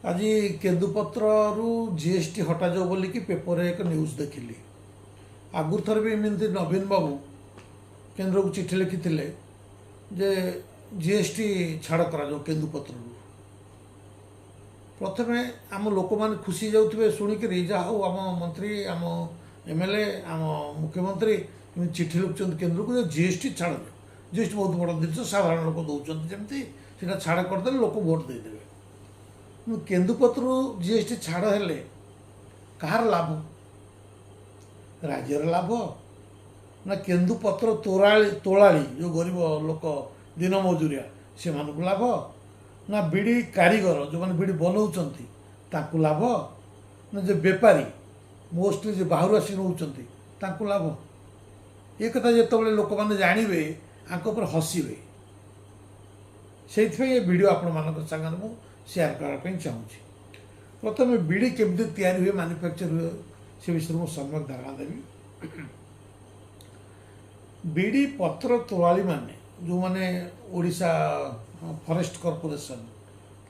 ଆଜି କେନ୍ଦୁପତ୍ରରୁ ଜିଏସ୍ଟି ହଟାଯାଉ ବୋଲିକି ପେପରରେ ଏକ ନ୍ୟୁଜ୍ ଦେଖିଲି। ଆଗରୁ ଥରେ ବି ଏମିତି ନବୀନ ବାବୁ କେନ୍ଦ୍ରକୁ ଚିଠି ଲେଖିଥିଲେ ଯେ ଜିଏସ୍ଟି ଛାଡ଼ କରାଯାଉ କେନ୍ଦୁପତ୍ରରୁ। ପ୍ରଥମେ ଆମ ଲୋକମାନେ ଖୁସି ଯାଉଥିବେ ଶୁଣିକିରି, ଯାହା ହଉ ଆମ ମନ୍ତ୍ରୀ, ଆମ ଏମ୍ଏଲ୍ଏ, ଆମ ମୁଖ୍ୟମନ୍ତ୍ରୀ ଏମିତି ଚିଠି ଲେଖୁଛନ୍ତି କେନ୍ଦ୍ରକୁ ଯେ ଜିଏସ୍ଟି ଛାଡ଼। ଜିଏସ୍ଟି ବହୁତ ବଡ଼ ଜିନିଷ, ସାଧାରଣ ଲୋକ ଦେଉଛନ୍ତି, ଯେମିତି ସେଇଟା ଛାଡ଼ କରିଦେଲେ ଲୋକ ଭୋଟ ଦେଇଦେବେ। କେନ୍ଦୁପତ୍ରରୁ ଜିଏସ୍ଟି ଛାଡ଼ ହେଲେ କାହାର ଲାଭ? ରାଜ୍ୟର ଲାଭ ନା କେନ୍ଦୁପତ୍ର ତୋଳାଳି ଯେଉଁ ଗରିବ ଲୋକ, ଦିନ ମଜୁରିଆ, ସେମାନଙ୍କୁ ଲାଭ, ନା ବିଡ଼ି କାରିଗର ଯେଉଁମାନେ ବିଡ଼ି ବନାଉଛନ୍ତି ତାଙ୍କୁ ଲାଭ, ନା ଯେ ବେପାରୀ ମୋଷ୍ଟଲି ଯେ ବାହାରୁ ଆସି ନେଉଛନ୍ତି ତାଙ୍କୁ ଲାଭ? ଏ କଥା ଯେତେବେଳେ ଲୋକମାନେ ଜାଣିବେ, ଆଙ୍କ ଉପରେ ହସିବେ। ସେଇଥିପାଇଁ ଏ ଭିଡ଼ିଓ ଆପଣମାନଙ୍କ ସାଙ୍ଗରେ ମୁଁ ସେୟାର କରିବା ପାଇଁ ଚାହୁଁଛି। ପ୍ରଥମେ ବିଡ଼ି କେମିତି ତିଆରି ହୁଏ, ମାନୁଫ୍ୟାକ୍ଚର ହୁଏ, ସେ ବିଷୟରେ ମୁଁ ସମ୍ୟକ ଧାରଣା ଦେବି। ବିଡ଼ି ପତ୍ର ତୋଳାଳିମାନେ ଯେଉଁମାନେ, ଓଡ଼ିଶା ଫରେଷ୍ଟ କର୍ପୋରେସନ୍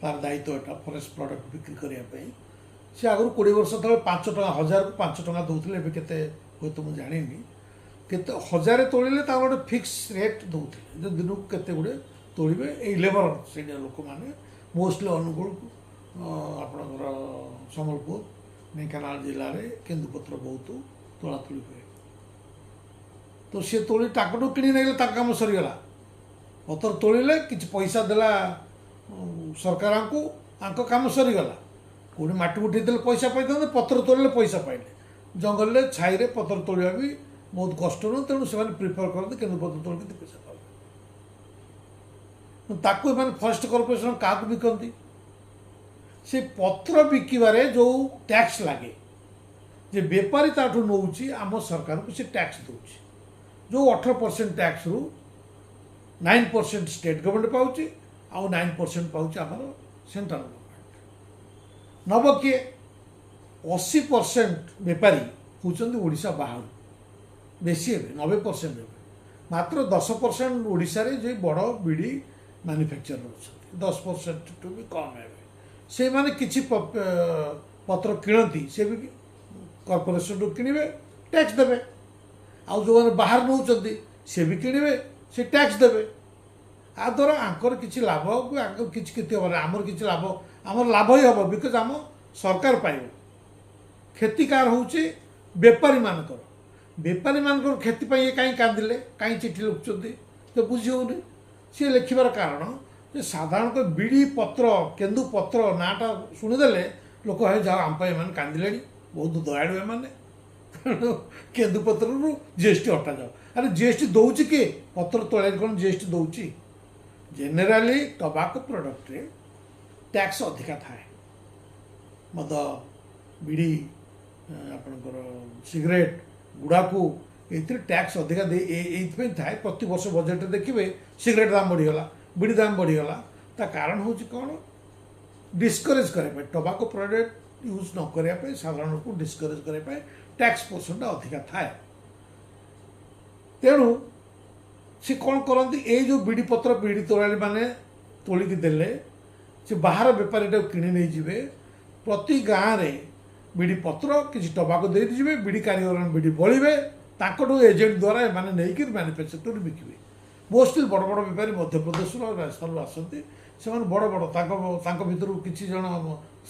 ତାର ଦାୟିତ୍ୱ ଏଟା, ଫରେଷ୍ଟ ପ୍ରଡ଼କ୍ଟ ବିକ୍ରି କରିବା ପାଇଁ। ସେ ଆଗରୁ 20 ବର୍ଷ ତଳେ 5 ଟଙ୍କା, ହଜାରକୁ 5 ଟଙ୍କା ଦେଉଥିଲେ। ଏବେ କେତେ ହୁଏତ ମୁଁ ଜାଣିନି କେତେ। ହଜାରେ ତୋଳିଲେ ତାଙ୍କର ଗୋଟେ ଫିକ୍ସ ରେଟ୍ ଦେଉଥିଲେ ଯେ ଦିନକୁ କେତେ ଗୁଡ଼ିଏ ତୋଳିବେ। ଏଇ ଲେବର ସେଇଟା ଲୋକମାନେ ମୋଷ୍ଟଲି ଅନୁଗୁଳ, ଆପଣଙ୍କର ସମ୍ବଲପୁର, ଢେଙ୍କାନାଳ ଜିଲ୍ଲାରେ କେନ୍ଦୁପତ୍ର ବହୁତ ତୋଳାତୋଳି ହୁଏ। ତ ସିଏ ତୋଳି ତାଙ୍କଠୁ କିଣି ନେଇଗଲେ ତାଙ୍କ କାମ ସରିଗଲା। ପତ୍ର ତୋଳିଲେ, କିଛି ପଇସା ଦେଲା ସରକାରଙ୍କୁ, ଆଙ୍କ କାମ ସରିଗଲା। କେଉଁଠି ମାଟି ଉଠେଇଦେଲେ ପଇସା ପାଇଥାନ୍ତେ, ପତ୍ର ତୋଳିଲେ ପଇସା ପାଇଲେ। ଜଙ୍ଗଲରେ ଛାଇରେ ପତ୍ର ତୋଳିବା ବି ବହୁତ କଷ୍ଟ ନୁହଁ, ତେଣୁ ସେମାନେ ପ୍ରିଫର କରନ୍ତି କେନ୍ଦୁପତ୍ର ତୋଳିକି 2 ପଇସା ପାଇବେ। ତାକୁ ଏମାନେ ଫରେଷ୍ଟ କର୍ପୋରେସନ କାହାକୁ ବିକନ୍ତି? ସେ ପତ୍ର ବିକିବାରେ ଯେଉଁ ଟ୍ୟାକ୍ସ ଲାଗେ, ଯେ ବେପାରୀ ତାଠୁ ନେଉଛି, ଆମ ସରକାରକୁ ସେ ଟ୍ୟାକ୍ସ ଦେଉଛି। ଯେଉଁ 18% ଟ୍ୟାକ୍ସରୁ 9% ଷ୍ଟେଟ୍ ଗଭର୍ଣ୍ଣମେଣ୍ଟ ପାଉଛି ଆଉ 9% ପାଉଛି ଆମର ସେଣ୍ଟ୍ରାଲ ଗଭର୍ଣ୍ଣମେଣ୍ଟ। ନବ କିଏ? 80% ବେପାରୀ ହେଉଛନ୍ତି ଓଡ଼ିଶା ବାହାରୁ, ବେଶୀ ହେବେ, 90% ହେବେ। ମାତ୍ର 10% ଓଡ଼ିଶାରେ ଯେ ବଡ଼ ବିଡ଼ି ମାନୁଫ୍ୟାକ୍ଚରର ଅଛନ୍ତି, 10%ଠୁ ବି କମ୍ ହେବେ। ସେମାନେ କିଛି ପତ୍ର କିଣନ୍ତି, ସେ ବି କର୍ପୋରେସନରୁ କିଣିବେ, ଟ୍ୟାକ୍ସ ଦେବେ। ଆଉ ଯେଉଁମାନେ ବାହାରୁ ନେଉଛନ୍ତି ସେ ବି କିଣିବେ, ସେ ଟ୍ୟାକ୍ସ ଦେବେ। ଆ ଦ୍ୱାରା ଆଙ୍କର କିଛି ଲାଭ କି ଆଙ୍କର କିଛି କ୍ଷତି ହେବ ନାହିଁ। ଆମର କିଛି ଲାଭ, ଆମର ଲାଭ ହିଁ ହେବ, because ଆମ ସରକାର ପାଇବ। କ୍ଷତି କାହାର ହେଉଛି? ବେପାରୀମାନଙ୍କର। ବେପାରୀମାନଙ୍କର କ୍ଷତି ପାଇଁ ଇଏ କାହିଁ କାନ୍ଦିଲେ, କାହିଁ ଚିଠି ଲେଖୁଛନ୍ତି ତ ବୁଝି ହେଉନି। ସିଏ ଲେଖିବାର କାରଣ ଯେ ସାଧାରଣତଃ ବିଡ଼ି ପତ୍ର, କେନ୍ଦୁ ପତ୍ର ନାଁଟା ଶୁଣିଦେଲେ ଲୋକ ଭାବେ ଯାହା ଆମ ପାଇଁ ଏମାନେ କାନ୍ଦିଲେଣି, ବହୁତ ଦୟାଳୁ ଏମାନେ, ତେଣୁ କେନ୍ଦୁପତ୍ରରୁ ଜିଏସ୍ଟି ହଟାଯାଉ। ଆରେ ଜିଏସ୍ଟି ଦେଉଛି କିଏ? ପତ୍ର ତୋଳାଳି କ'ଣ ଜିଏସ୍ଟି ଦେଉଛି? ଜେନେରାଲି ଟବାକୋ ପ୍ରଡ଼କ୍ଟରେ ଟ୍ୟାକ୍ସ ଅଧିକା ଥାଏ। ମଦ, ବିଡ଼ି, ଆପଣଙ୍କର ସିଗାରେଟ୍, ଗୁଡ଼ାକୁ, ଏଥିରେ ଟ୍ୟାକ୍ସ ଅଧିକା ଦେଇ ଏଇଥିପାଇଁ ଥାଏ। ପ୍ରତିବର୍ଷ ବଜେଟ୍ରେ ଦେଖିବେ ସିଗାରେଟ୍ ଦାମ ବଢ଼ିଗଲା, ବିଡ଼ି ଦାମ ବଢ଼ିଗଲା। ତା କାରଣ ହେଉଛି କ'ଣ? ଡିସ୍କରେଜ୍ କରିବା ପାଇଁ, ଟବାକୋ ପ୍ରଡ଼କ୍ଟ ୟୁଜ୍ ନ କରିବା ପାଇଁ, ସାଧାରଣ ଲୋକଙ୍କୁ ଡିସ୍କରେଜ୍ କରିବା ପାଇଁ ଟ୍ୟାକ୍ସ ପୋର୍ସନଟା ଅଧିକା ଥାଏ। ତେଣୁ ସେ କ'ଣ କରନ୍ତି, ଏଇ ଯେଉଁ ବିଡ଼ି ପତ୍ର ବିଡ଼ି ତୋଳାଳି ମାନେ ତୋଳିକି ଦେଲେ ସେ ବାହାର ବେପାରୀଟାକୁ କିଣି ନେଇଯିବେ। ପ୍ରତି ଗାଁରେ ବିଡ଼ି ପତ୍ର କିଛି ଟବାକୋ ଦେଇଯିବେ, ବିଡ଼ି କାରିଗର ବିଡ଼ି ବଳିବେ, ତାଙ୍କଠୁ ଏଜେଣ୍ଟ ଦ୍ୱାରା ଏମାନେ ନେଇକି ମାନୁଫ୍ୟାକ୍ଚର କରି ବିକିବେ। ମୋଷ୍ଟଲି ବଡ଼ ବଡ଼ ବେପାରୀ ମଧ୍ୟପ୍ରଦେଶରୁ ଆଉ ରାଜସ୍ଥାନରୁ ଆସନ୍ତି। ସେମାନେ ବଡ଼ ବଡ଼, ତାଙ୍କ ଭିତରୁ କିଛି ଜଣ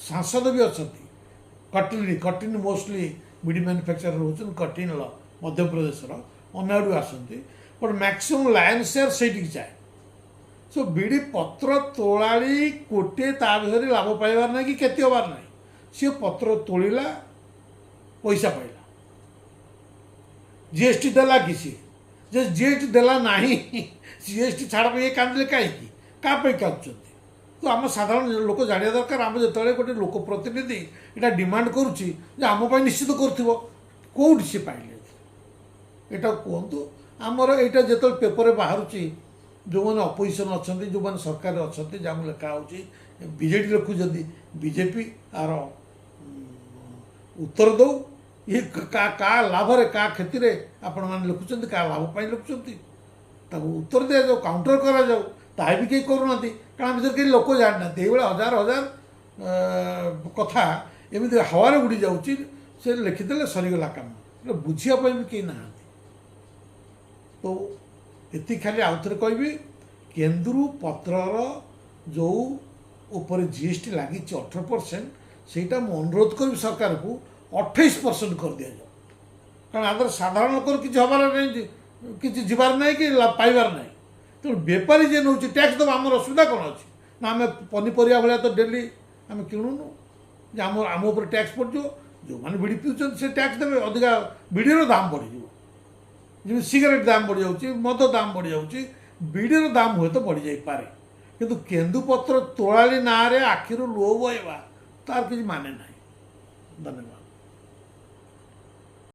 ସାଂସଦ ବି ଅଛନ୍ତି। କଟନୀ ମୋଷ୍ଟଲି ବିଡ଼ି ମାନୁଫ୍ୟାକ୍ଚର ରହୁଛନ୍ତି କଟନୀର, ମଧ୍ୟପ୍ରଦେଶର, ଅନ୍ୟ ଆଡ଼ୁ ଆସନ୍ତି। ବଟ୍ ମ୍ୟାକ୍ସିମମ୍ ଲାୟନ୍ ସେୟାର ସେଇଠିକି ଯାଏ। ସୋ ବିଡ଼ି ପତ୍ର ତୋଳାଳି ଗୋଟିଏ ତା ଭିତରେ ଲାଭ ପାଇବାର ନାହିଁ କି କ୍ଷତି ହେବାର ନାହିଁ। ସିଏ ପତ୍ର ତୋଳିଲା, ପଇସା ପାଇଲା, ଜିଏସ୍ଟି ଦେଲା କିଛି ଯେ ଜିଏସ୍ଟି ଦେଲା ନାହିଁ। ଜିଏସ୍ଟି ଛାଡ଼ ପାଇଁ କାନ୍ଦିଲେ କାହିଁକି? କାହା ପାଇଁ କାନ୍ଦୁଛନ୍ତି? ତ ଆମ ସାଧାରଣ ଲୋକ ଜାଣିବା ଦରକାର, ଆମ ଯେତେବେଳେ ଗୋଟେ ଲୋକ ପ୍ରତିନିଧି ଏଇଟା ଡିମାଣ୍ଡ କରୁଛି ଯେ ଆମ ପାଇଁ ନିଶ୍ଚିତ କରୁଥିବ, କେଉଁଠି ସେ ପାଇଲେ ଏଇଟା କୁହନ୍ତୁ। ଆମର ଏଇଟା ଯେତେବେଳେ ପେପରରେ ବାହାରୁଛି, ଯେଉଁମାନେ ଅପୋଜିସନ୍ ଅଛନ୍ତି, ଯେଉଁମାନେ ସରକାରରେ ଅଛନ୍ତି, ଯାହାକୁ ଲେଖା ହେଉଛି ବିଜେଡ଼ି ଲେଖୁଛନ୍ତି, ବିଜେପି ଆର ଉତ୍ତର ଦେଉ। ଇଏ କାହା ଲାଭରେ କାହା କ୍ଷତିରେ ଆପଣମାନେ ଲେଖୁଛନ୍ତି? କାହା ଲାଭ ପାଇଁ ଲେଖୁଛନ୍ତି? ତାକୁ ଉତ୍ତର ଦିଆଯାଉ, କାଉଣ୍ଟର କରାଯାଉ। ତାହା ବି କେହି କରୁନାହାନ୍ତି, କାରଣ ଭିତରେ କେହି ଲୋକ ଜାଣିନାହାନ୍ତି। ଏଇଭଳିଆ ହଜାର ହଜାର କଥା ଏମିତି ହାୱାରେ ଉଡ଼ି ଯାଉଛି। ସେ ଲେଖିଦେଲେ ସରିଗଲା କାମ, ହେଲେ ବୁଝିବା ପାଇଁ ବି କେହି ନାହାନ୍ତି। ତ ଏତିକି ଖାଲି ଆଉ ଥରେ କହିବି, କେନ୍ଦୁରୁ ପତ୍ରର ଯେଉଁ ଉପରେ GST ଲାଗିଛି 18%, ସେଇଟା ମୁଁ ଅନୁରୋଧ କରିବି ସରକାରକୁ 28% କରିଦିଆଯାଉ। କାରଣ ଆଦର ସାଧାରଣ ଲୋକର କିଛି ହେବାର ନାହିଁ, କିଛି ଯିବାର ନାହିଁ କି ପାଇବାର ନାହିଁ। ତେଣୁ ବେପାରୀ ଯିଏ ନେଉଛି ଟ୍ୟାକ୍ସ ଦେବ, ଆମର ଅସୁବିଧା କ'ଣ ଅଛି? ନା ଆମେ ପନିପରିବା ଭଳିଆ ତ ଡେଲି ଆମେ କିଣୁନୁ ଯେ ଆମ ଉପରେ ଟ୍ୟାକ୍ସ ପଡ଼ିଯିବ। ଯେଉଁମାନେ ବିଡ଼ି ପିଉଛନ୍ତି ସେ ଟ୍ୟାକ୍ସ ଦେବେ ଅଧିକା, ବିଡ଼ିର ଦାମ ବଢ଼ିଯିବ। ଯେମିତି ସିଗାରେଟ୍ ଦାମ ବଢ଼ିଯାଉଛି, ମଦ ଦାମ ବଢ଼ିଯାଉଛି, ବିଡ଼ିର ଦାମ ହୁଏତ ବଢ଼ିଯାଇପାରେ, କିନ୍ତୁ କେନ୍ଦୁପତ୍ର ତୋଳାଳି ନାଁରେ ଆଖିରୁ ଲୁହ ବହିବା ତାର କିଛି ମାନେ ନାହିଁ। ଧନ୍ୟବାଦ।